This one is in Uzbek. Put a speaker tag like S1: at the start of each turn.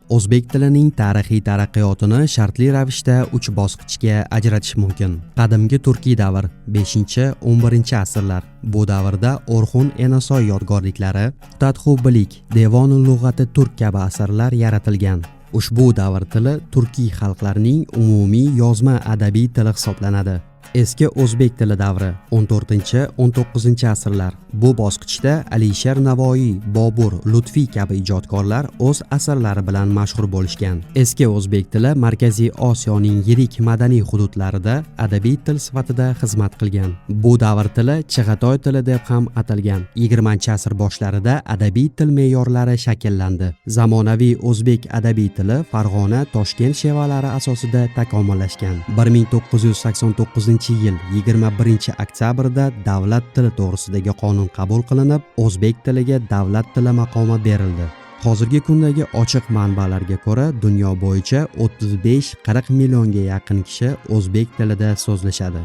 S1: O'zbek tilining tarixiy taraqqiyotini shartli ravishda uch bosqichga ajratish mumkin. Qadimgi turkiy davr, 5-11-asrlar. Bu davrda O'rxun Enasoy yodgorliklari, Qutadxu Bilik, Devonu lug'ati turk kabi asarlar yaratilgan. Ushbu davr tili turkiy xalqlarning umumiy yozma adabiy tili hisoblanadi. Eski o'zbek tili davri, 14-19-asrlar. Bu bosqichda Alisher Navoiy, Bobur, Lutfiy kabi ijodkorlar o'z asarlari bilan mashhur bo'lishgan. Eski o'zbek tili Markaziy Osiyoning yirik madaniy hududlarida adabiy til sifatida xizmat qilgan. Bu davr tili Chig'atoy tili deb ham atalgan. 20-asr boshlarida adabiy til me'yorlari shakllandi. Zamonaviy o'zbek adabiy tili Farg'ona, Toshkent shevalari asosida takomillashgan. 1989-yil 21-oktyabrda davlat tili to'g'risidagi qonun qabul qilinib, o'zbek tiliga davlat tili maqomi berildi. Hozirgi kundagi ochiq manbalarga ko'ra, dunyo bo'yicha 35-40 millionga yaqin kishi o'zbek tilida so'zlashadi.